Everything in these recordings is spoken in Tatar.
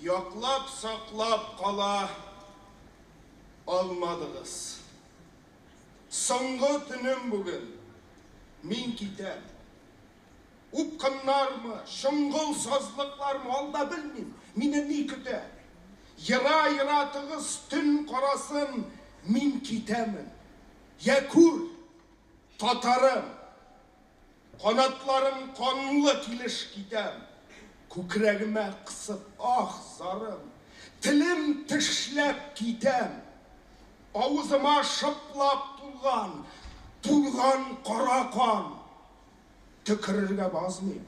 Яклап, саклап кала алмадыгыз. Соңгы төнем бүген. Мин китәм. Упкыннармы, чоңгыл сазлыклармы, алда белмим, мине ни көтә. Ера-ера тыгыз төн карасын, мин китәмен. Йә күр, татарым, канатларым канлы килеш китәм. Күкрәгемә кысып ах зарым, телем тешләп китәм. Авызыма шыплап тулган, тулган кара кан. Төкерергә базмыйм.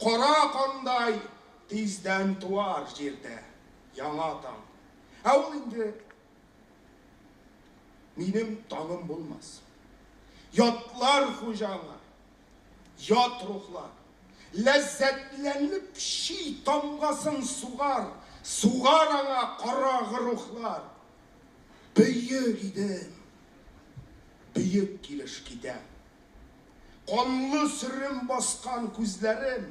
Кара кандай тиздән туар җирдә яңа таң. Ә ул инде минем таңым булмас. Ятлар хуҗа аңа, ят рухлар. Ләззәтләнеп чи тамгасын сугар, сугар аңа карагы рухлар. Бөек идем, бөек килеш китәм. Канлы сөрем баскан күзләрем,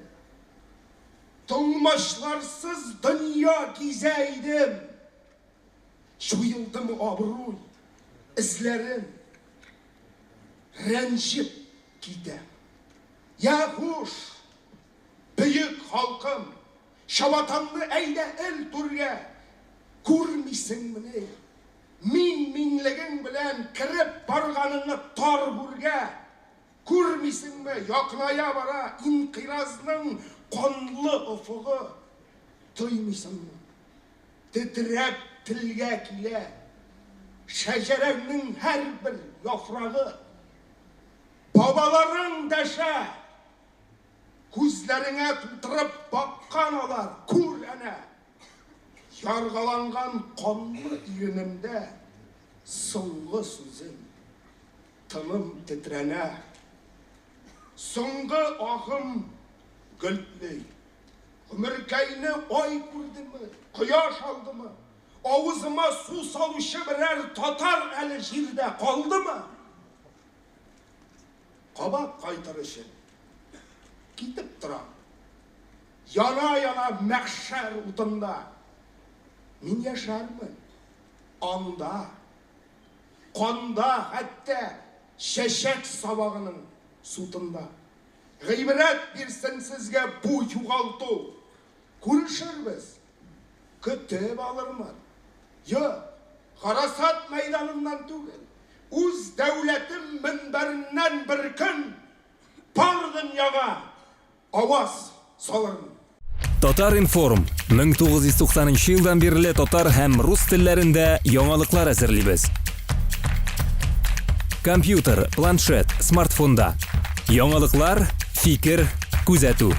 Тылмачларсыз дөнья гизә идем. Җуелдымы абруй, эзләрем, Рәнҗеп китәм. Я хуш, бөек халкым, Чабатаңны әйдә эл түргә, Күрмисеңмени, Мин миңлегең белән кереп барганыңны тар гүргә күрмисеңме, якыная бара инкыйразның канлы офыгы, тоймыйсыңмы, тетрәп телгә килә шәҗәрәңнең һәрбер яфрагы, бабаларың дәшә, күзләреңә тутырып баккан алар, күр әнә! Яргаланган канлы иренемдә соңгы сүзем, тыным тетрәнә. Соңгы агым гөлтли. Гомеркәйне ай күрдеме, кояш алдымы, авызыма су салучы берәр татар әле җирдә калдымы? Кабат кайтыр өчен китеп торам. Яна-яна мәхшәр утында. Мин яшәрмен. Анда. Канда, хәтта чәчәк сабагының сутында. Гыйбрәт бирсен сезгә бу югалту. Күрешербез. Көтеп алырмын. Юк, гарасат мәйданыннан түгел, үз дәүләтем мөнбәреннән беркөн бар дөньяга аваз салырмын. Татар-информ, 1990 нчы елдан бирле татар һәм рус телләрендә яңалыклар әзерлибез. Компьютер, планшет, смартфонда. Яңалыклар, фикер, күзәтү.